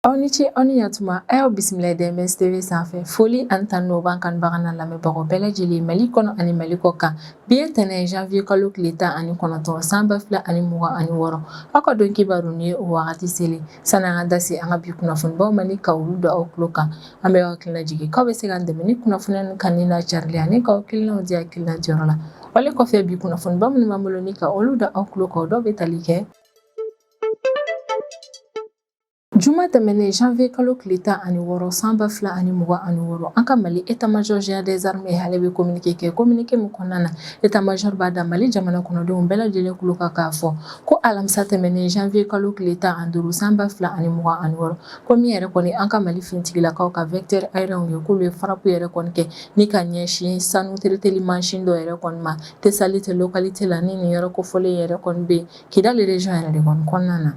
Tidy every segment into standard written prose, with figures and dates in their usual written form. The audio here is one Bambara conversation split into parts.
Aw ni ce, aw ni yantuma. A y'aw bisimila DMS TV sanfɛ. Foli ani tanu b'an kanubaga n'a lamɛnbagaw bɛɛ lajɛlen, Mali kɔnɔ ani Mali kɔ kan. Bi ye tɛnɛn, janvier kalo tile 19, san 2026. Aw ka don kibaru ni ye o wagati selen. Sani an ka da se an ka bi kunnafonibaw ma ni ka olu da aw tulo kan, an bɛ aw hakilina jigin k'aw bɛ se k'an dɛmɛ ni kunnafoniya ninnu kanuni n'a carili ani k'aw hakilinaw di hakilina diyɔrɔ la. Wale kɔfɛ, bi kunnafoniba minnu b'an bolo ni ka olu da aw tulo kan, o dɔw bɛ tali kɛ: Juma tɛmɛnen, janvier kalo tile 16, san 2026, an ka Mali état-major général des armées, ale bɛ communiqué kɛ. Communiqué min kɔnɔna na, état-major b'a da Mali jamana kɔnɔdenw bɛɛ lajɛlen tulo kan k'a fɔ ko alamisa tɛmɛnen, janvier kalo tile 15, san 2026, ko min yɛrɛ kɔni an ka Mali finitigilakaw ka vecteur aérien ye, k'olu ye frappe yɛrɛ kɔni kɛ ni ka ɲɛsin sanu tereteli mansin dɔ yɛrɛ kɔni ma Tesalite localité la, ni nin yɔrɔ kofɔlen yɛrɛ kɔni bɛ yen Kidali région yɛrɛ de kɔni kɔnɔna na.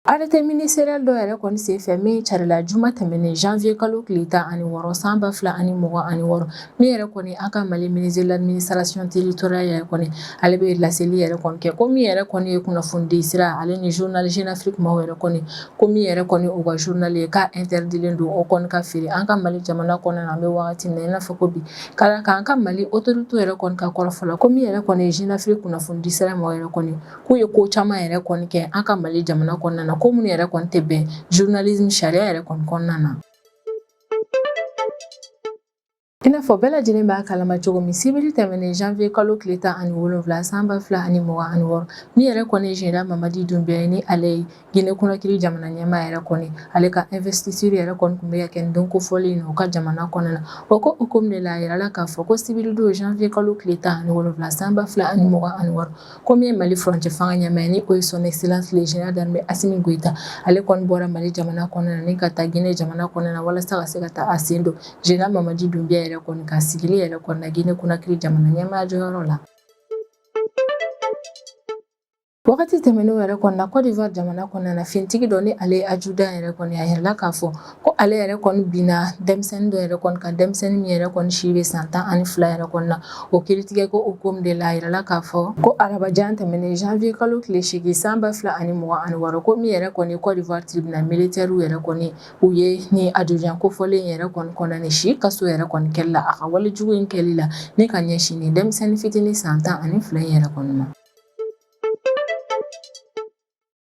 Arrêté ministériel dɔ yɛrɛ kɔni senfɛ min carila juma tɛmɛnen, janvier kalo tile 16, san 2026, min yɛrɛ kɔni an ka Mali ministre de l'administration territoriale yɛrɛ kɔni, ale bɛ laseli yɛrɛ kɔni kɛ ko min yɛrɛ kɔni ye kunnafonidi sira ale ni journal Jeune Afrique maaw yɛrɛ kɔni, ko min yɛrɛ kɔni u ka journal ye, k'a interdilen don o kɔni ka feere an ka Mali jamana kɔnɔna na. An bɛ wagati min na i n'a fɔ ko bi, ka d'a kan an ka Mali autorité yɛrɛ kɔni ka kɔrɔfɔ la, ko min yɛrɛ kɔni ye Jeune Afrique kunnafonidi sira maaw yɛrɛ kɔni, k'u ye ko caman yɛrɛ kɔni kɛ an ka Mali jamana kɔnɔna na, ko minnu yɛrɛ kɔni tɛ bɛn journalisme sariya yɛrɛ kɔni kɔnɔna na. I n'a fɔ bɛɛ lajɛlen b'a kalama cogo min, sibiri tɛmɛnen, janvier kalo tile 17, san 2026, min yɛrɛ kɔni ye général Mamadi Doumbouya ye, ni ale ye Guinée Conakry jamana ɲɛmaa yɛrɛ kɔni, ale ka investiture yɛrɛ kɔni tun bɛ ka kɛ nin don kofɔlen in u ka jamana kɔnɔna na. O ko hukumu de la, a yirala k'a fɔ ko sibiri don, janvier kalo tile 17, san 2026, ko min ye Mali furancɛ fanga ɲɛmaa ye, ni o ye son excellence le général d'armée Assimi Goïta, ale kɔni bɔra Mali jamana kɔnɔna na ni ka taa Guinée jamana kɔnɔna na, walasa ka se ka taa a sen don général Mamadi Doumbouya yɛrɛ kɔni ka sigili yɛrɛ kɔni na Guinée Conakry jamana ɲɛmaa jɔyɔrɔ la. Wagati tɛmɛnenw yɛrɛ kɔni na, Côte d'Ivoire jamana kɔnɔna na, finitigi dɔ ni ale ye adjudant yɛrɛ kɔni, a yirala k'a fɔ ko ale yɛrɛ kɔni binna denmisɛnnin dɔ yɛrɛ kɔni kan, denmisɛnnin min yɛrɛ kɔni si bɛ san 12 yɛrɛ kɔni na. O kiiritigɛ ko hukumu de la, a yirala k'a fɔ ko arabajan tɛmɛnen, janvier kalo tile 8, san 2026, ko min yɛrɛ kɔni Côte d'Ivoire tribunal militaire yɛrɛ kɔni, u ye ni adjudant kofɔlen yɛrɛ kɔni condamné si kaso yɛrɛ kɔni kɛli la, a ka walejugu in kɛli la ni ka ɲɛsin ni denmisɛnnin fitinin san 12 in yɛrɛ kɔni ma.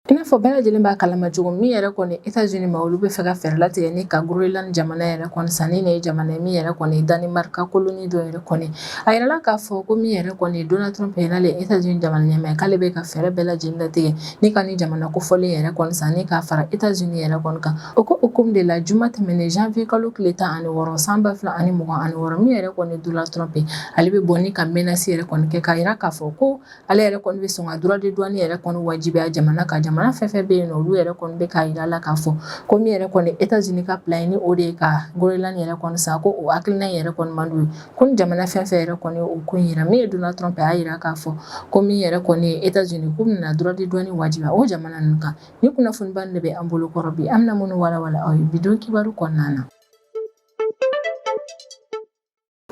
I n'a fɔ bɛɛ lajɛlen b'a kalama cogo min yɛrɛ kɔni, États-Unis ma, olu bɛ fɛ ka fɛɛrɛ latigɛ ni ka Groenland jamana yɛrɛ kɔni san. Ni ye jamana ye min yɛrɛ kɔni Danemark ka colonie dɔ yɛrɛ kɔni. A yirala k'a fɔ ko min yɛrɛ kɔni Donald Trump ye, n'ale États-Unis jamana ɲɛmaa ye, k'ale bɛ ka fɛɛrɛ bɛɛ lajɛlen latigɛ ni ka ni jamana kofɔlen yɛrɛ kɔni san ni k'a fara États-Unis yɛrɛ kɔni kan. O ko hukumu de la, juma tɛmɛnen, janvier kalo tile 16, san 2026, min yɛrɛ kɔni Donald Trump ye, ale bɛ bɔ ni ka menace yɛrɛ kɔni kɛ k'a yira k'a fɔ ko ale yɛrɛ kɔni bɛ sɔn ka droit de douane yɛrɛ kɔni wajibiya jamana kan, jamana fɛn fɛn bɛ yen nɔ. Olu yɛrɛ kɔni bɛ k'a yira la k'a fɔ ko min yɛrɛ kɔni États-Unis ka plan ye, ni o de ye ka Groenland yɛrɛ kɔni san, ko o hakilina in yɛrɛ kɔni man d'u ye, ko ni jamana fɛn fɛn yɛrɛ kɔni o ko in yira, min ye Donald Trump ye, a y'a yira k'a fɔ ko min yɛrɛ kɔni ye États-Unis, k'u bɛna droit de douane wajibiya o jamana ninnu kan. Ni kunnafoniba de bɛ an bolo kɔrɔ bi, an bɛna minnu walawala aw ye bi don kibaru kɔnɔna na.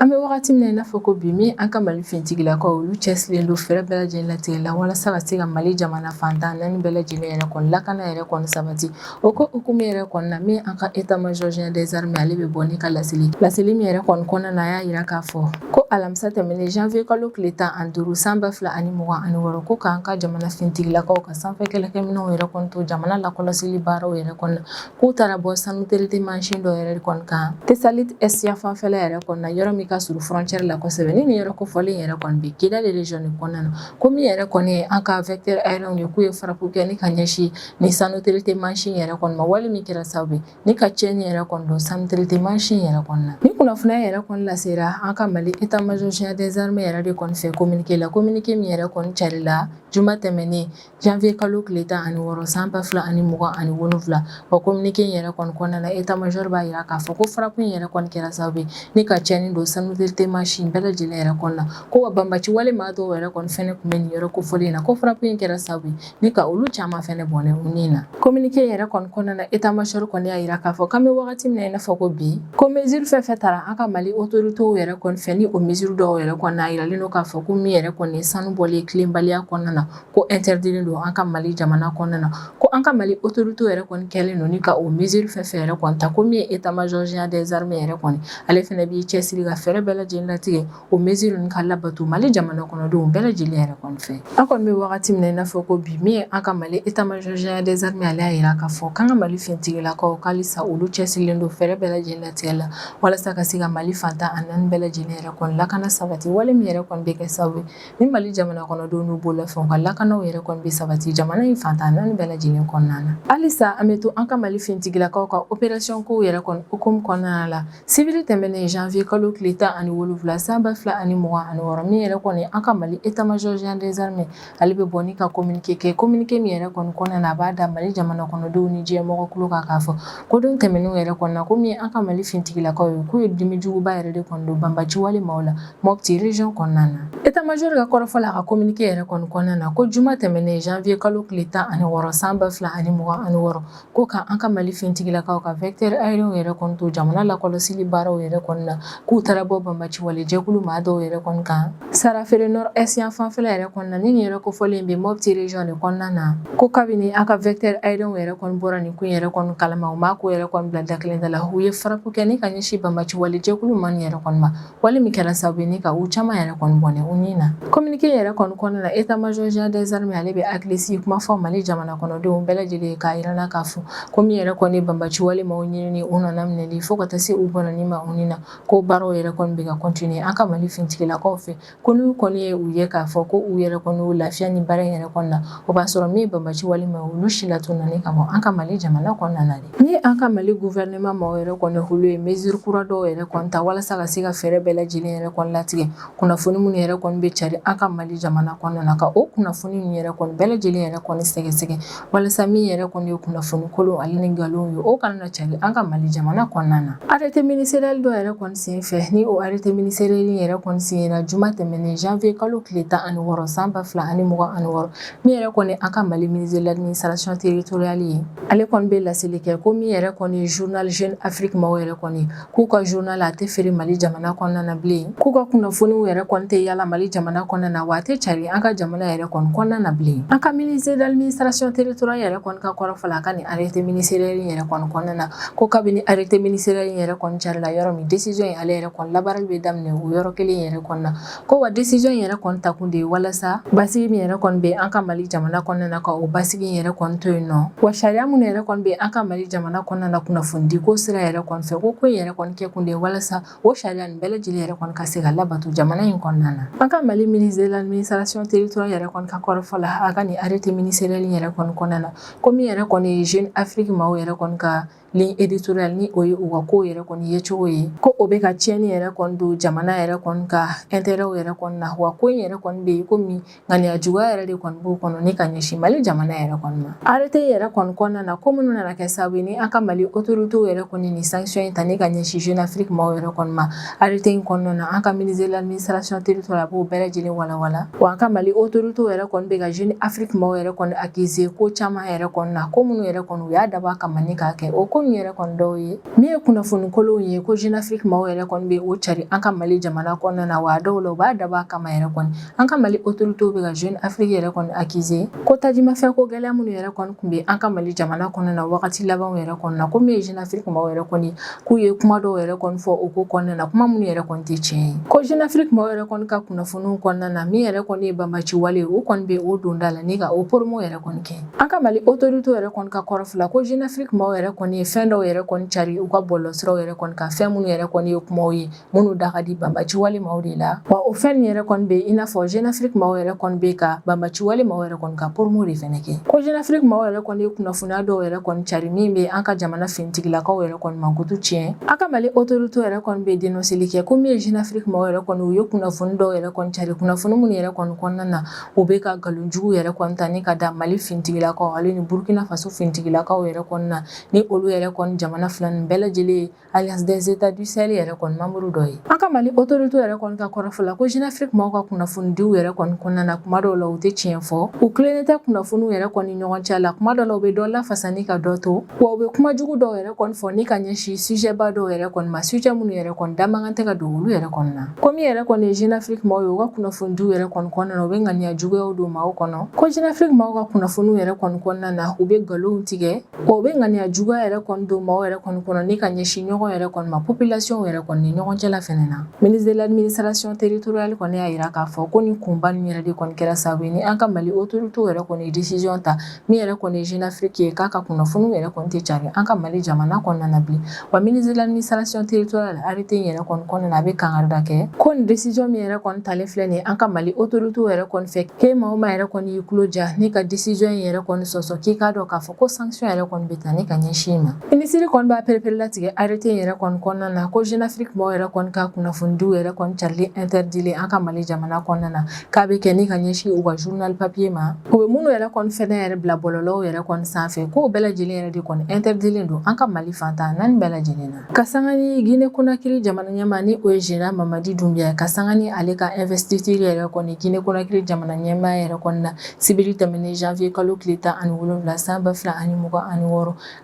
An bɛ wagati min na i n'a fɔ ko bi, min an ka Mali finitigilakaw, olu cɛsirilen don fɛɛrɛ bɛɛ lajɛlen latigɛ la walasa ka se ka Mali jamana fantan naani bɛɛ lajɛlen yɛrɛ kɔni lakana yɛrɛ kɔni sabati. O ko hukumu yɛrɛ kɔni na, min an ka état-major général des armées, ale bɛ bɔ ni ka laseli min yɛrɛ kɔni kɔnɔna na, a y'a yira k'a fɔ ko alamisa tɛmɛnen, janvier kalo tile 15, san 2026, ko k'an ka jamana finitigilakaw ka sanfɛ kɛlɛkɛminɛnw yɛrɛ kɔni to jamana lakɔlɔsili baaraw yɛrɛ kɔni na, k'u taara bɔ sanu traité mansin dɔ yɛrɛ kɔni kan Tesalit est fanfɛla yɛrɛ kɔni na, yɔrɔ min ka surun frontière la kosɛbɛ, ni nin yɔrɔ kofɔlen yɛrɛ kɔni bɛ Kidali région de kɔnɔna na. Ko min yɛrɛ kɔni ye an ka vecteur aérien ye, k'u ye frappe kɛ ni ka ɲɛsin ni sanu traité mansin yɛrɛ kɔni ma, wale min kɛra sababu ye ni ka tiɲɛni yɛrɛ kɔni don sanu traité mansin yɛrɛ kɔni na. Ni kunnafoniya yɛrɛ kɔni lasera an ka Mali état-major général des armées yɛrɛ de kɔni fɛ communiqué la, communiqué min yɛrɛ kɔni carila juma tɛmɛnen, janvier kalo tile 16, san 2027. Wa communiqué in yɛrɛ kɔni kɔnɔna na, état major b'a yira k'a fɔ ko frappe in yɛrɛ kɔni kɛra sababu ye ni ka tiɲɛni don sanu Sanoudété mansin bɛɛ lajɛlen yɛrɛ kɔnɔna na, ko wa banbaci wale maa dɔw yɛrɛ kɔni fɛnɛ tun bɛ nin yɔrɔ kofɔlen in na, ko frappe in kɛra sababu ye ni ka olu caman fɛnɛ bɔnɛ u ni na. Communiqué yɛrɛ kɔni kɔnɔna na, état major kɔni y'a yira k'a fɔ k'an bɛ wagati min na i n'a fɔ ko bi, ko mesure fɛn fɛn tara an ka Mali autorités yɛrɛ kɔni fɛ, ni o mesure dɔw yɛrɛ kɔni a yiralen don k'a fɔ ko min yɛrɛ kɔni ye sanu bɔlen tilenbaliya kɔnɔna na, ko interdit don an ka Mali jamana kɔnɔna na, ko an ka Mali autorités yɛrɛ kɔni kɛlen don ni ka o mesure fɛn fɛn yɛrɛ kɔni ta, ko min ye état major général des armées yɛrɛ kɔni, ale fɛnɛ b'i cɛsiri ka fɛɛrɛ bɛɛ lajɛlen latigɛ o mesure ninnu ka labato Mali jamana kɔnɔdenw bɛɛ lajɛlen yɛrɛ kɔni fɛ. An kɔni bɛ wagati min na i n'a fɔ ko bi, min ye an ka Mali état major général des armées, ale y'a yira k'a fɔ k'an ka Mali finitigilakaw k'alisa olu cɛsirilen don fɛɛrɛ bɛɛ lajɛlen latigɛ la walasa ka se ka Mali fan 14 bɛɛ lajɛlen yɛrɛ kɔni lakana sabati, wale min yɛrɛ kɔni bɛ kɛ sababu ye ni Mali jamana kɔnɔdenw n'u bolofɛnw ka lakanaw yɛrɛ kɔni bɛ sabati jamana in fan 14 bɛɛ lajɛlen kɔnɔna na. Halisa an bɛ to an ka Mali finitigilakaw ka opération kow yɛrɛ kɔni hukumu kɔnɔna la. Sibiri tɛmɛnen janvier kalo tile 17 san 2026, min yɛrɛ kɔni an ka Mali état major général des armées, ale bɛ bɔ ni ka communiqué kɛ, communiqué min yɛrɛ kɔni kɔnɔna na, a b'a da Mali jamana kɔnɔdenw ni diɲɛmɔgɔ tulo kan k'a fɔ ko don tɛmɛnenw yɛrɛ kɔnɔna na, ko min an ka Mali finitigilakaw ye, k'u ye dimi juguba yɛrɛ de kɔni don banbaci wale maaw la Mopti région kɔnɔna na. État major ka kɔrɔfɔ la a ka communiqué yɛrɛ kɔni kɔnɔna na, ko juma tɛmɛnen janvier kalo tile 16 san 2026, ko ka an ka Mali finitigilakaw ka vecteur aérien yɛrɛ kɔni to jamana lakɔlɔsili baaraw yɛrɛ kɔni na, k'u taara bɔ banbaci wale jɛkulu maa dɔw yɛrɛ kɔni kan Sarafere nord est yan fanfɛla yɛrɛ kɔnɔna na, ni nin yɛrɛ kofɔlen bɛ Mopti région de kɔnɔna na. Ko kabini an ka vecteur aérien yɛrɛ kɔni bɔra nin ko in yɛrɛ kɔni kalama, u m'a ko yɛrɛ kɔni bila da kelen da la, u ye frappe kɛ ni ka ɲɛsin banbaci wale jɛkulu maa nin yɛrɛ kɔni ma, wale min kɛra sababu ye ni ka u caman yɛrɛ kɔni bɔnɛ u ni na. Communiqué yɛrɛ kɔni kɔnɔna na, état major général des armées, ale bɛ hakilisigi kuma fɔ Mali jamana kɔnɔdenw bɛɛ lajɛlen k'a yira na k'a fɔ ko min yɛrɛ kɔni banbaci wale maaw ɲinini, u nana minɛli fo ka taa se u bɔnɛni ma u ni na, ko baaraw yɛrɛ kɔni bɛ ka continuer an ka Mali finitigilakaw fɛ, ko n'u kɔni ye u ye k'a fɔ ko u yɛrɛ kɔni y'u lafiya ni baara in yɛrɛ kɔni na, o b'a sɔrɔ min ye banbaci wale maaw, olu si latununna ni ka bɔ an ka Mali jamana kɔnɔna na de. Ni an ka Mali gouvernement maaw yɛrɛ kɔni, olu ye mesure kura dɔw yɛrɛ kɔni ta walasa ka se ka fɛɛrɛ bɛɛ lajɛlen yɛrɛ kɔni latigɛ kunnafoni minnu yɛrɛ kɔni bɛ cari an ka Mali jamana kɔnɔna na, ka o kunnafoni ninnu yɛrɛ kɔni bɛɛ lajɛlen yɛrɛ kɔni sɛgɛsɛgɛ walasa min yɛrɛ kɔni ye kunnafoni kolon ale ni nkalonw ye, o kana na cari an ka Mali jamana kɔnɔna na. Arrêté ministériel dɔ yɛrɛ kɔni sen fɛ, ni o arrêté ministériel yɛrɛ kɔni signera juma tɛmɛnen janvier kalo tile 16 san 2026, min yɛrɛ kɔni an ka Mali ministre de l'administration territoriale ye, ale kɔni bɛ laseli kɛ ko min yɛrɛ kɔni journal Jeune Afrique maaw yɛrɛ kɔni, k'u ka journal a tɛ feere Mali jamana kɔnɔna na bilen, k'u ka kunnafoniw yɛrɛ kɔni tɛ yala Mali jamana kɔnɔna na, wa a tɛ cari an ka jamana yɛrɛ kɔni kɔnɔna na bilen. An ka ministre de l'administration territoriale yɛrɛ kɔni ka kɔrɔfɔ la a ka nin arrêté ministériel yɛrɛ kɔni kɔnɔna na, ko kabini arrêté ministériel yɛrɛ kɔni carila yɔrɔ min, décision in ale yɛrɛ kɔni labaarali bɛ daminɛ o yɔrɔ kelen yɛrɛ kɔnɔna na, ko wa décision in yɛrɛ kɔni takun de ye walasa basigi min yɛrɛ kɔni bɛ an ka Mali jamana kɔnɔna na, ka o basigi in yɛrɛ kɔni to yen nɔ, wa sariya minnu yɛrɛ kɔni bɛ an ka Mali jamana kɔnɔna na kunnafonidi ko sira yɛrɛ kɔni fɛ, ko in yɛrɛ kɔni kɛ kun de ye walasa o sariya nin bɛɛ lajɛlen yɛrɛ kɔni ka se ka labato jamana in kɔnɔna na. An ka Mali ministre de l'administration territoriale yɛrɛ kɔni ka kɔrɔfɔ la a ka nin arrêté ministériel yɛrɛ kɔni kɔnɔna na, ko min yɛrɛ kɔni ye Jeune Afrique maaw yɛrɛ kɔni ka ligne éditoriale, ni o ye u ka kow yɛrɛ kɔni ye cogo ye, ko o bɛ ka tiɲɛni yɛrɛ kɔni don jamana yɛrɛ kɔni ka intérêt yɛrɛ kɔni na, wa ko in yɛrɛ kɔni bɛ yen komi ŋaniya juguya yɛrɛ de kɔni b'o kɔnɔ ni ka ɲɛsin Mali jamana yɛrɛ kɔni ma. Arrêté yɛrɛ kɔni kɔnɔna na, ko minnu nana kɛ sababu ye ni an ka Mali autorités yɛrɛ kɔni ni sanction in ta ni ka ɲɛsin Jeune Afrique maaw yɛrɛ kɔni ma, arrêté in kɔnɔna na, an ka ministre de l'administration territoriale a b'o bɛɛ lajɛlen walawala, wa an ka Mali autorités yɛrɛ kɔni bɛ ka Jeune Afrique maaw yɛrɛ kɔni accuser ko caman yɛrɛ kɔni na, ko minnu yɛrɛ kɔni u y'a dabɔ a kama ni k'a kɛ. O ko ninnu yɛrɛ kɔni dɔw ye min ye kunnafoni kolonw ye, ko Jeune Afrique maaw yɛrɛ kɔni bɛ o cari an ka Mali jamana kɔnɔna na, wa a dɔw la u b'a dabɔ a kama yɛrɛ kɔni. An ka Mali autorités bɛ ka Jeune Afrique yɛrɛ kɔni accuser ko tajimafɛn ko gɛlɛya minnu yɛrɛ kɔni tun bɛ an ka Mali jamana kɔnɔna na wagati labanw yɛrɛ kɔnɔna na, ko min ye Jeune Afrique maaw yɛrɛ kɔni, k'u ye kuma dɔw yɛrɛ kɔni fɔ o ko kɔnɔna na, kuma minnu yɛrɛ kɔni tɛ tiɲɛ ye, ko Jeune Afrique maaw yɛrɛ kɔni ka kunnafoniw kɔnɔna na, min yɛrɛ kɔni ye banbaci wale ye, u kɔni bɛ o don da la ni ka o promo yɛrɛ kɔni kɛ. An ka Mali autorités yɛrɛ kɔni ka kɔrɔfɔ la, ko Jeune Afrique maaw yɛrɛ kɔni ye fɛn dɔw yɛrɛ kɔni cari u ka bɔlɔlɔsiraw yɛrɛ kɔni kan, fɛn minnu yɛrɛ kɔni ye kumaw ye minnu da ka di banbaci wale maaw de la, wa o fɛn nin yɛrɛ kɔni bɛ i n'a fɔ Jeune Afrique maaw yɛrɛ kɔni bɛ ka banbaci wale maaw yɛrɛ kɔni ka promo de fɛnɛ kɛ, ko Jeune Afrique maaw yɛrɛ kɔni ye kunnafoniya dɔw yɛrɛ kɔni cari min bɛ an ka jamana finitigilakaw yɛrɛ kɔni mankutu tiɲɛ. An ka Mali autorités yɛrɛ kɔni bɛ dénonceli kɛ ko min ye Jeune Afrique maaw yɛrɛ kɔni, u ye kunnafoni dɔw yɛrɛ kɔni cari, kunnafoni minnu yɛrɛ kɔni kɔnɔna na, u bɛ ka nkalon jugu yɛrɛ kɔni ta ni ka da Mali finitigilakaw ale ni Burkina Faso finitigilakaw yɛrɛ kɔni na, ni olu yɛrɛ yɛrɛ kɔni jamana fila nin bɛɛ lajɛlen ye Alliance des États du Sahel yɛrɛ kɔni membre dɔ ye. An ka Mali autorité yɛrɛ kɔni ka kɔrɔfɔ la, ko Jeune Afrique maaw ka kunnafonidiw yɛrɛ kɔni kɔnɔna na, kuma dɔw la u tɛ tiɲɛ fɔ, u tilennen tɛ kunnafoniw yɛrɛ kɔni ɲɔgɔn cɛ la. Kuma dɔw la u bɛ dɔ lafasa ni ka dɔ to, wa u bɛ kuma jugu dɔw yɛrɛ kɔni fɔ ni ka ɲɛsin sujet ba dɔw yɛrɛ kɔni ma, sujet minnu yɛrɛ kɔni da man kan tɛ ka don olu yɛrɛ kɔni na. Ko min yɛrɛ kɔni ye Jeune Afrique maaw ye, u ka kunnafonidiw yɛrɛ kɔni kɔnɔna na, u bɛ ŋaniya juguyaw don maaw kɔnɔ. Ko Jeune Afrique maaw ka kunnafoniw yɛrɛ kɔni kɔnɔna na, u bɛ nkalonw tigɛ, wa u bɛ ŋaniya juguya yɛrɛ kɔni don maaw yɛrɛ kɔni kɔnɔ ni ka ɲɛsin ɲɔgɔn yɛrɛ kɔni ma, population yɛrɛ kɔni ni ɲɔgɔn cɛla fɛnɛ na. Ministre de l'administration territoriale kɔni y'a yira k'a fɔ ko nin kunba nin yɛrɛ de kɔni kɛra sababu ye ni an ka Mali autorité yɛrɛ kɔni ye décision ta, min yɛrɛ kɔni ye Jeune Afrique ye, k'a ka kunnafoniw yɛrɛ kɔni tɛ cari an ka Mali jamana kɔnɔna na bilen. Wa ministre de l'administration territoriale, arrêté in yɛrɛ kɔni kɔnɔna na, a bɛ kangarida kɛ ko nin décision min yɛrɛ kɔni talen filɛ nin ye an ka Mali autorité yɛrɛ kɔni fɛ, k'e maa o maa yɛrɛ kɔni y'i tulo ja ni ka décision in yɛrɛ kɔni sɔsɔ, k'i k'a dɔn k'a fɔ ko sanction yɛrɛ kɔni bɛ ta ni ka ɲɛsin i ma. Minisiri kɔni b'a pereperelatigɛ arrêté in yɛrɛ kɔni kɔnɔna na, ko Jeune Afrique maaw yɛrɛ kɔni ka kunnafonidiw yɛrɛ kɔni carili interdilen an ka Mali jamana kɔnɔna na, k'a bɛ kɛ ni ka ɲɛsin u ka journal papier ma, u bɛ minnu yɛrɛ kɔni fɛnɛ yɛrɛ bila bɔlɔlɔw yɛrɛ kɔni sanfɛ, k'o bɛɛ lajɛlen yɛrɛ de kɔni interdilen don an ka Mali fan 14 bɛɛ lajɛlen na. Ka sanga ni Guinée Conakry jamana ɲɛmaa, ni o ye Général Mamadi Doumbouya, ka sanga ni ale ka investiture yɛrɛ kɔni Guinée Conakry jamana ɲɛmaa yɛrɛ kɔni na sibiri tɛmɛnen janvier kalo tile 17 san 2026,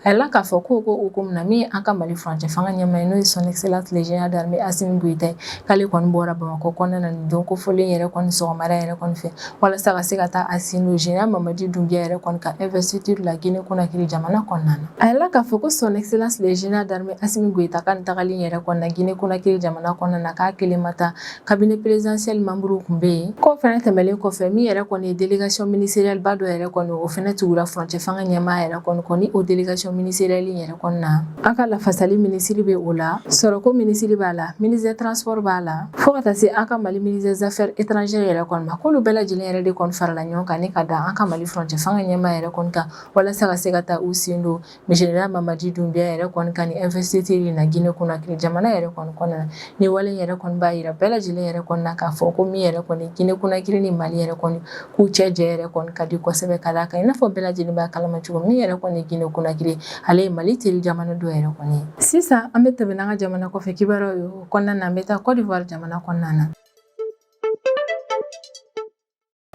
a yirala k'a fɔ ko hukumu na, min ye an ka Mali furancɛ fanga ɲɛmaa ye, n'o ye son excellence le général d'armée Assimi Goïta ye, k'ale kɔni bɔra Bamakɔ kɔnɔna na nin don kofɔlen yɛrɛ kɔni sɔgɔmada yɛrɛ kɔni fɛ, walasa ka se ka taa a sen don Général Mamadi Doumbouya yɛrɛ kɔni ka investiture la Guinée Conakry jamana kɔnɔna na. A yirala k'a fɔ ko son excellence le général d'armée Assimi Goïta ka nin tagali yɛrɛ kɔni na Guinée Conakry jamana kɔnɔna na, k'a kelen ma taa, cabinet présidentiel membre tun bɛ yen. K'o fɛnɛ tɛmɛlen kɔfɛ, min yɛrɛ kɔni ye délégation ministérielle ba dɔ yɛrɛ kɔni, o fɛnɛ tugura furancɛ fanga ɲɛmaa yɛrɛ kɔni. O délégation ministérielle yɛrɛ kɔni na, an ka lafasali minisiri bɛ o la, sɔrɔko minisiri b'a la, ministre des transports b'a la, fo ka taa se an ka Mali ministre des affaires étrangères yɛrɛ kɔni ma. K'olu bɛɛ lajɛlen yɛrɛ de kɔni farala ɲɔgɔn kan ni ka da an ka Mali furancɛ fanga ɲɛmaa yɛrɛ kɔni kan, walasa ka se ka taa u sen don général Mamadi Doumbouya yɛrɛ kɔni ka nin investiture in na Guinée Conakry jamana yɛrɛ kɔni kɔnɔna na. Ni wale yɛrɛ kɔni b'a yira bɛɛ lajɛlen yɛrɛ kɔni na k'a fɔ ko min yɛrɛ kɔni Guinée Conakry ni Mali yɛrɛ kɔni k'u cɛ jɛ yɛrɛ kɔni ka di kosɛbɛ, ka d'a kan i n'a fɔ bɛɛ lajɛlen b'a kalama cogo min yɛrɛ kɔni Guinée Conakry, ale ye Mali teri jamana dɔ yɛrɛ kɔni ye. Sisan an bɛ tɛmɛ n'an ka jamana kɔfɛ kibaruyaw ye. O kɔnɔna na, an bɛ taa Côte d'Ivoire jamana kɔnɔna na.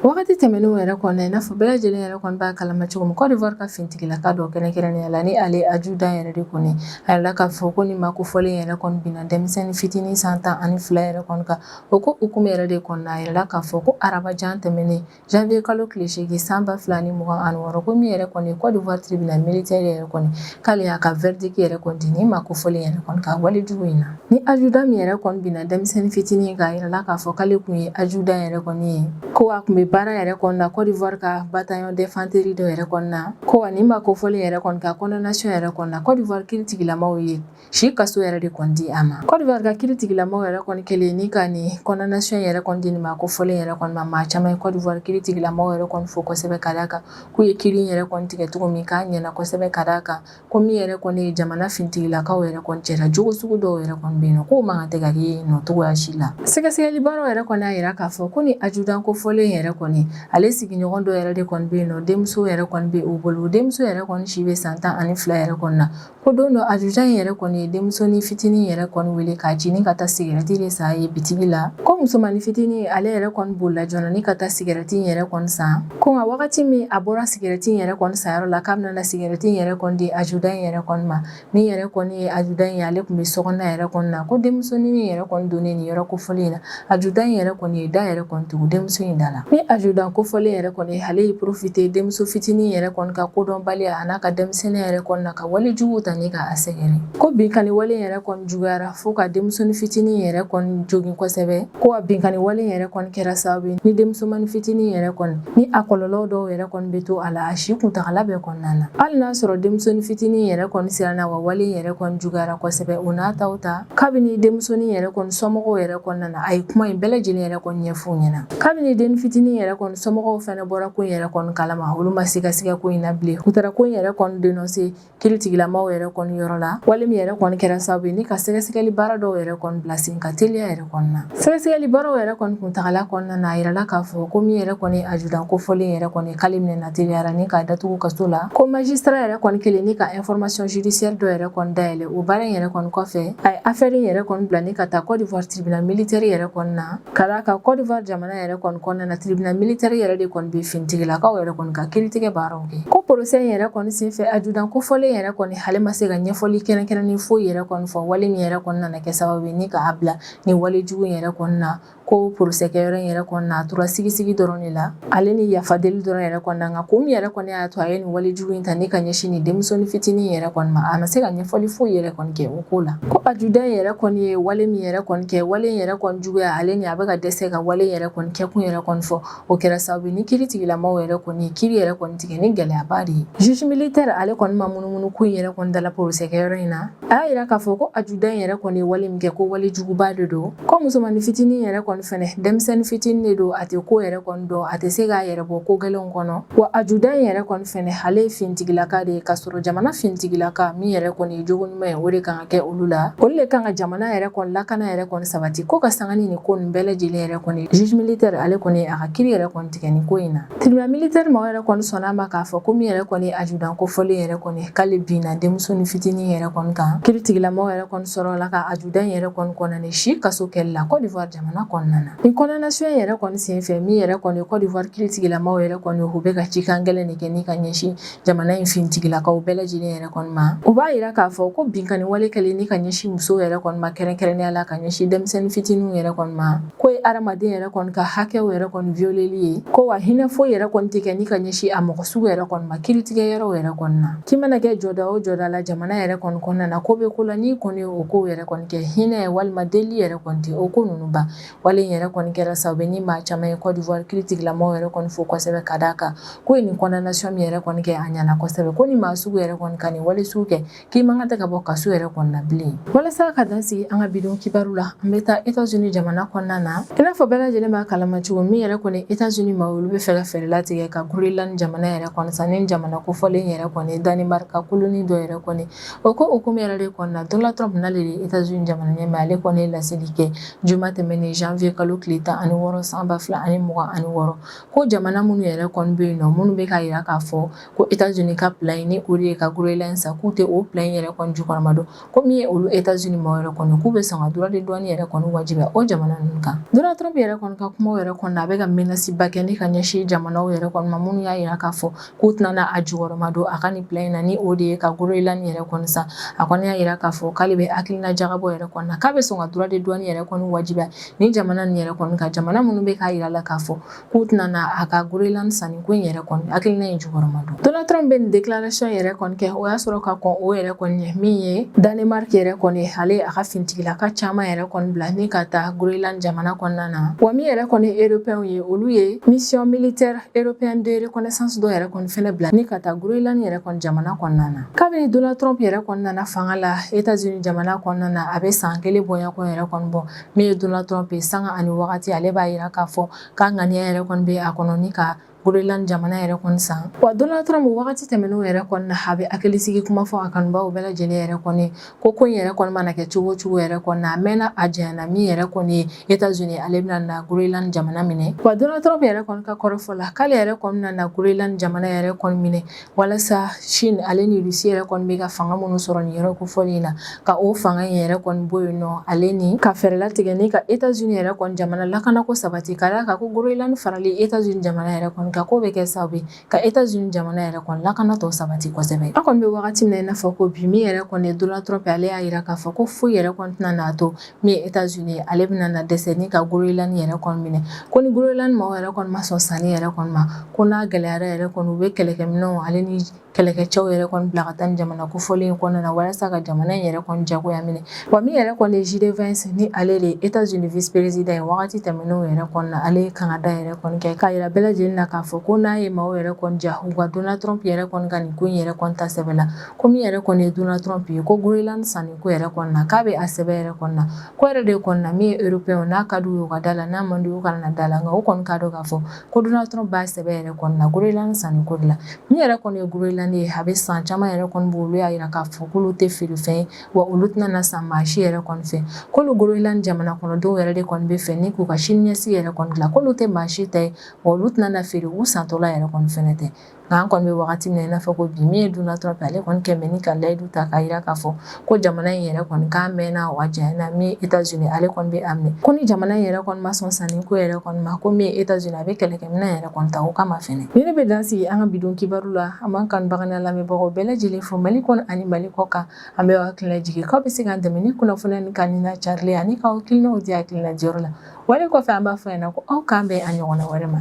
Wagati tɛmɛnenw yɛrɛ kɔnɔ, i n'a fɔ bɛɛ lajɛlen yɛrɛ kɔni b'a kalama cogo min, Côte d'Ivoire ka finitigilaka dɔ, kɛrɛnkɛrɛnnenya la ni ale adjudant yɛrɛ de kɔni, a yirala k'a fɔ ko nin maa kofɔlen yɛrɛ kɔni binna denmisɛnnin fitinin san 12 yɛrɛ kɔni kan. O ko hukumu yɛrɛ de kɔnɔna, a yirala k'a fɔ ko araba jan tɛmɛnen janvier kalo tile 8 san 2026, ko min yɛrɛ kɔni ye Côte d'Ivoire tribunal militaire yɛrɛ kɔni, k'ale y'a ka verdict yɛrɛ kɔni di nin maa kofɔlen yɛrɛ kɔni ka wale jugu in na. Ni adjudant min yɛrɛ kɔni binna denmisɛnnin fitinin kan, a yirala k'a fɔ k'ale kun ye adjudant yɛrɛ kɔni ye, ko a kun bɛ baara yɛrɛ kɔni na Côte d'Ivoire ka bataillon d'infanterie dɔ yɛrɛ kɔni na. Ko wa nin maa kofɔlen yɛrɛ kɔni ka condamnation yɛrɛ kɔni na, Côte d'Ivoire kiiritigilamaw ye si kaso yɛrɛ de kɔni di a ma. Côte d'Ivoire ka kiiritigilamaw yɛrɛ kɔni kɛlen ni ka nin condamnation yɛrɛ kɔni di nin maa kofɔlen yɛrɛ kɔni ma, maa caman ye Côte d'Ivoire kiiritigilamaw yɛrɛ kɔni fo kosɛbɛ, ka d'a kan k'u ye kiiri yɛrɛ kɔni tigɛ cogo min k'a ɲɛna kosɛbɛ, ka d'a kan ko min yɛrɛ kɔni ye jamana finitigilakaw yɛrɛ kɔni cɛla jogo sugu dɔw yɛrɛ kɔni bɛ yen nɔ, k'o man kan tɛ ka kɛ yen nɔ cogoya si la. Sɛgɛsɛgɛli baaraw yɛrɛ kɔni y'a yira k'a fɔ ko ni adjudant kofɔlen yɛrɛ kɔni, ale sigiɲɔgɔn dɔ yɛrɛ de kɔni bɛ yen nɔ, denmuso yɛrɛ kɔni bɛ o bolo. Denmuso yɛrɛ kɔni si bɛ san 12 yɛrɛ kɔni na. Ko don dɔ, adjudant in yɛrɛ kɔni ye denmusonin fitinin yɛrɛ kɔni wele k'a ci ni ka taa sigɛrɛti de san a ye bitigi la. Ko musomannin fitinin, ale yɛrɛ kɔni bolila joona ni ka taa sigɛrɛti in yɛrɛ kɔni san. Ko nka wagati min a bɔra sigɛrɛti in yɛrɛ kɔni sanyɔrɔ la, k'a bɛna na sigɛrɛti in yɛrɛ kɔni di adjudant in yɛrɛ kɔni ma, min yɛrɛ kɔni ye adjudant ye, ale tun bɛ sokɔnɔna yɛrɛ kɔni na. Ko denmusonin yɛrɛ kɔni donnen nin yɔrɔ kofɔlen in na, adjudant in yɛrɛ kɔni ye da yɛrɛ kɔni tugu denmuso in da la. Ni adjudant kofɔlen yɛrɛ kɔni, ale y'i profiter denmuso fitinin yɛrɛ kɔni ka kodɔnbaliya a n'a ka denmisɛnninya yɛrɛ kɔni na, ka wale jugu ta ni k'a sɛgɛrɛ. Ko binkanni wale yɛrɛ kɔni juguyara fo ka denmusonin fitinin yɛrɛ kɔni jogin kosɛbɛ. Ko a binkanni wale yɛrɛ kɔni kɛra sababu ye ni denmusomanin fitinin yɛrɛ kɔni ni a kɔlɔlɔ dɔw yɛrɛ kɔni bɛ to a la a si kuntagala bɛɛ kɔnɔna na. Hali n'a sɔrɔ denmusonin fitinin yɛrɛ kɔni siranna, wa wale yɛrɛ kɔni juguyara kosɛbɛ, o n'a taw ta, kabini denmusonin yɛrɛ kɔni somɔgɔw yɛrɛ kɔnɔna na, a ye kuma in bɛɛ lajɛlen yɛrɛ kɔni ɲɛfɔ u ɲɛna. Kabini den fitinin yɛrɛ yɛrɛ kɔni somɔgɔw fɛnɛ bɔra ko in yɛrɛ kɔni kalama, olu ma sigasiga ko in na bilen. U taara ko in yɛrɛ kɔni dénoncer kiritigilamaw yɛrɛ kɔni yɔrɔ la, wale min yɛrɛ kɔni kɛra sababu ye ni ka sɛgɛsɛgɛli baara dɔw yɛrɛ kɔni bila sen ka teliya yɛrɛ kɔni na. Sɛgɛsɛgɛli baaraw yɛrɛ kɔni kuntagala kɔnɔna na, a yirala k'a fɔ ko min yɛrɛ kɔni adjudant kofɔlen yɛrɛ kɔni, k'ale minɛna teliyara ni k'a datugu kaso la, ko magistrat yɛrɛ kɔni kelen ni ka information judiciaire dɔ yɛrɛ kɔni dayɛlɛ. O baara in yɛrɛ kɔni kɔfɛ, a ye affaire in yɛrɛ kɔni bila ni ka taa Côte d'Ivoire tribunal militaire yɛrɛ kɔni na, ka d'a kan Côte d'Ivoire jamana yɛrɛ kɔni kɔnɔna na, tribunal militaire yɛrɛ de kɔni bɛ finitigilakaw yɛrɛ kɔni ka kiiritigɛ baaraw kɛ. Ko procès in yɛrɛ kɔni senfɛ, adjudant kofɔlen yɛrɛ kɔni, ale ma se ka ɲɛfɔli kɛrɛnkɛrɛnnen foyi yɛrɛ kɔni fɔ, wale min yɛrɛ kɔni nana kɛ sababu ye ni k'a bila nin wale jugu in yɛrɛ kɔni na. Ko procès kɛyɔrɔ in yɛrɛ kɔni na, a tora sigisigi dɔrɔn de la, ale ni yafadeli dɔrɔn yɛrɛ kɔni na. Nka kun min yɛrɛ kɔni y'a to a ye nin wale jugu in ta ni ka ɲɛsin nin denmusonin fitinin yɛrɛ kɔni ma, a ma se ka ɲɛfɔli foyi yɛrɛ kɔni kɛ o ko la. Ko adjudant yɛrɛ kɔni ye wale min yɛrɛ kɔni kɛ, wale in yɛrɛ kɔni juguya, ale ni a bɛ ka dɛsɛ ka wale yɛrɛ kɔni kɛkun yɛrɛ kɔni fɔ, o kɛra sababu ni kiritigilamaw yɛrɛ kɔni ye kiiri yɛrɛ kɔni tigɛ ni gɛlɛyaba de ye. Juge militaire, ale kɔni ma munumunu ko in yɛrɛ kɔni da la procès kɛyɔrɔ in na. A y'a yira k'a fɔ ko adjudant yɛrɛ kɔni ye wale min kɛ, ko wale juguba de don, ko musomannin fitinin yɛrɛ kɔni fɛnɛ, denmisɛnnin fitinin de don, a tɛ ko yɛrɛ kɔni dɔn, a tɛ se k'a yɛrɛ bɔ ko gɛlɛnw kɔnɔ. Wa adjudant yɛrɛ kɔni fɛnɛ, ale ye finitigilaka de ye, k'a sɔrɔ jamana finitigilaka min yɛrɛ kɔni ye jogo ɲuman ye, o de kan ka kɛ olu la, olu de kan ka jamana yɛrɛ kɔni lakana yɛrɛ kɔni sabati. Ko ka sanga ni nin ko nin bɛɛ lajɛlen yɛrɛ kɔni, juge militaire, ale kɔni a ka kiiri yɛrɛ kɔni tigɛ nin ko in na. Tribunal militaire maaw yɛrɛ kɔni sɔnna a ma k'a fɔ ko min yɛrɛ kɔni adjudant kofɔlen yɛrɛ kɔni, k'ale binna denmusonin fitinin yɛrɛ kɔni kan. Kiritigilamaw yɛrɛ kɔni sɔrɔ la ka adjudant yɛrɛ kɔni condamné si kaso kɛli la Côte d'Ivoire jamana kɔnɔna na. Nin condamnation yɛrɛ kɔni senfɛ, min yɛrɛ kɔni Côte d'Ivoire kiritigilamaw yɛrɛ kɔni, u bɛ ka cikan gɛlɛn de kɛ ni ka ɲɛsin jamana in finitigilakaw bɛɛ lajɛlen yɛrɛ kɔni ma. U b'a yira k'a fɔ ko binkanni wale kɛlen ni ka ɲɛsin musow yɛrɛ kɔni ma, kɛrɛnkɛrɛnnenya la ka ɲɛsin denmisɛnnin fitininw yɛrɛ kɔni ma, ko ye adamaden yɛrɛ kɔni ka hakɛw yɛrɛ kɔni violeli ye, ko wa hinɛ foyi yɛrɛ kɔni tɛ kɛ ni ka ɲɛsin a mɔgɔ sugu yɛrɛ kɔni ma kiiritigɛ yɔrɔw yɛrɛ kɔni na. K'i mana kɛ jɔda o jɔda la jamana yɛrɛ kɔni kɔnɔna na, ko bɛ ko la, n'i kɔni ye o kow yɛrɛ kɔni kɛ, hinɛ walima deli yɛrɛ kɔni tɛ o ko ninnu ban. Wale in yɛrɛ kɔni kɛra sababu ni maa caman ye Côte d'Ivoire kiritigilamaw yɛrɛ kɔni fo kosɛbɛ, ka d'a kan ko ye nin condamnation min yɛrɛ kɔni kɛ, a ɲɛna kosɛbɛ, ko ni maa sugu yɛrɛ kɔni ka nin wale sugu kɛ, k'i man kan tɛ ka bɔ kaso yɛrɛ kɔni na bilen. Walasa ka dan sigi an ka bi don kibaru la, an bɛ taa États-Unis jamana kɔnɔna na. I n'a fɔ bɛɛ lajɛlen b'a kalama cogo min yɛrɛ kɔni, États-Unis maa olu bɛ fɛ ka fɛɛrɛ latigɛ ka Groenland jamana yɛrɛ kɔni san, ni jamana kofɔlen yɛrɛ kɔni Danemark ka colonie dɔ yɛrɛ kɔni. O ko hukumu yɛrɛ de kɔnɔna na, Donald Trump, n'ale de ye États-Unis jamana ɲɛmaa, ale kɔni ye laseli kɛ juma tɛmɛnen janvier kalo tile 16 san 2026, ko jamana minnu yɛrɛ kɔni bɛ yen nɔ, minnu bɛ k'a yira k'a fɔ ko États-Unis ka plan in, ni o de ye ka Groenland san, k'u tɛ o plan in yɛrɛ kɔni jukɔrɔma don, ko min ye olu États-Unis maaw yɛrɛ kɔni, k'u bɛ sɔn ka droit de douane yɛrɛ kɔni wajibiya o jamana ninnu kan. Donald Trump yɛrɛ kɔni ka kumaw yɛrɛ kɔni na, a bɛ ka menace ba kɛ ni ka ɲɛsin jamanaw yɛrɛ kɔni ma, minnu y'a yira k'a fɔ k'u tɛna na a jukɔrɔma don a ka nin plan in na, ni o de ye ka Groenland yɛrɛ kɔni san. A kɔni y'a yira k'a fɔ k'ale bɛ hakilina jagabɔ yɛrɛ kɔni na, k'a bɛ sɔn ka droit de douane yɛrɛ kɔni wajibiya ni jamana nin yɛrɛ kɔni kan, jamana minnu bɛ k'a yira la k'a fɔ k'u tɛna na a ka Groenland sanni ko in yɛrɛ kɔni hakilina in jukɔrɔma don. Donald Trump bɛ nin déclaration yɛrɛ kɔni kɛ, o y'a sɔrɔ ka kɔn o yɛrɛ kɔni ɲɛ, min ye Danemark yɛrɛ kɔni, ale a ka finitigilaka caman yɛrɛ kɔni bila ni ka taa Groenland jamana kɔnɔna na. Wa min yɛrɛ kɔni européen ye, olu ye mission militaire européenne de reconnaissance dɔ yɛrɛ kɔni fɛnɛ bila ni ka taa Groenland yɛrɛ kɔni jamana kɔnɔna na. Kabini Donald Trump yɛrɛ kɔni nana fanga la États-Unis jamana kɔnɔna na, a bɛ san kelen bɔɲɔgɔn yɛrɛ kɔni bɔ. Min ye Donald Trump ye, sanga ani wagati, ale b'a yira k'a fɔ k'a ŋaniya yɛrɛ kɔni bɛ a kɔnɔ ni ka Groenland jamana yɛrɛ kɔni san. Wa Donald Trump, wagati tɛmɛnenw yɛrɛ kɔni na, a bɛ hakilisigi kuma fɔ a kanubaw bɛɛ lajɛlen yɛrɛ kɔni, ko in yɛrɛ kɔni mana kɛ cogo o cogo yɛrɛ kɔni na, a mɛnna a janyana, min yɛrɛ kɔni ye États-Unis, ale bɛna na Groenland jamana minɛ. Wa Donald Trump yɛrɛ kɔni ka kɔrɔfɔ la, k'ale yɛrɛ kɔni bɛna na Groenland jamana yɛrɛ kɔni minɛ walasa Chine ale ni Russie yɛrɛ kɔni bɛ ka fanga minnu sɔrɔ nin yɔrɔ kofɔlen in na, ka o fanga in yɛrɛ kɔni bɔ yen nɔ, ale ni ka fɛɛrɛ latigɛ ni ka États-Unis yɛrɛ kɔni jamana lakanako sabati, ka d'a kan ko Groenland farali États-Unis jamana yɛrɛ kɔni kan, k'o bɛ kɛ sababu ye ka États-Unis jamana yɛrɛ kɔni lakana tɔ sabati kosɛbɛ. An kɔni bɛ wagati min na i n'a fɔ ko bi, min yɛrɛ kɔni ye Donald Trump, ale y'a yira k'a fɔ ko foyi yɛrɛ kɔni tɛna n'a to min ye États-Unis, ale bɛna na dɛsɛ ni ka Groenland yɛrɛ kɔni minɛ, ko ni Groenland maaw yɛrɛ kɔni ma sɔn sanni yɛrɛ kɔni ma, ko n'a gɛlɛyara yɛrɛ kɔni, u bɛ kɛlɛkɛminɛnw ale ni Kɛlɛkɛcɛw yɛrɛ kɔni bila ka taa ni jamana kofɔlen in kɔnɔna na walasa ka jamana in yɛrɛ kɔni jagoya minɛ. Wa min yɛrɛ kɔni ye JD Vance ni ale de ye États-Unis vice président ye, wagati tɛmɛnenw yɛrɛ kɔni na, ale ye kangada yɛrɛ kɔni kɛ k'a yira bɛɛ lajɛlen na k'a fɔ ko n'a ye maaw yɛrɛ kɔni ja u ka Donald Trump yɛrɛ kɔni ka nin ko in yɛrɛ kɔni ta sɛbɛ la, ko min yɛrɛ kɔni ye Donald Trump ye, ko Groenland sanni ko yɛrɛ kɔni na, k'a bɛ a sɛbɛ yɛrɛ kɔni na, ko yɛrɛ de kɔni na, min ye européen, n'a ka d'u ye u ka da la, n'a man d'u ye u kana na da la, nka o kɔni k'a dɔn k'a fɔ ko Donald Trump b'a sɛbɛ yɛrɛ kɔni na Groenland sanni ko de la. Min yɛrɛ kɔni ye Groenland ye, a bɛ san caman yɛrɛ kɔni bɔ, olu y'a yira k'a fɔ k'olu tɛ feerefɛn ye, wa olu tɛna na san maa si yɛrɛ kɔni fɛ, k'olu Groenland jamana kɔnɔdenw yɛrɛ de kɔni bɛ fɛ ni k'u ka siniɲɛsigi yɛrɛ kɔni dilan, k'olu tɛ maa si ta ye, wa olu tɛna na feere, u santɔla yɛrɛ kɔni fɛnɛ tɛ. Nka an kɔni bɛ wagati min na i n'a fɔ ko bi, min ye Donald Trump, ale kɔni kɛn bɛ ni ka layidu ta k'a yira k'a fɔ ko jamana in yɛrɛ kɔni k'a mɛnna wa janyana, min ye États-Unis, ale kɔni bɛ a minɛ, ko ni jamana in yɛrɛ kɔni ma sɔn sanni ko yɛrɛ kɔni ma, ko min ye États-Unis, a bɛ kɛlɛkɛminɛn yɛrɛ kɔni ta o kama fɛnɛ. Ni ne bɛ dan sigi an ka bi don kibaru la. An b'an kanubaga n'an lamɛnbagaw bɛɛ lajɛlen fo Mali kɔnɔ ani Mali kɔ kan. An bɛ hakilina jigin k'aw bɛ se k'an dɛmɛ ni kunnafoniya ni ka nina carili ani k'aw hakilinaw di hakilina diyɔrɔ la. Wale kɔfɛ, an b'a fɔ ɲɛna ko aw k'an bɛn a ɲɔgɔnna wɛrɛ ma.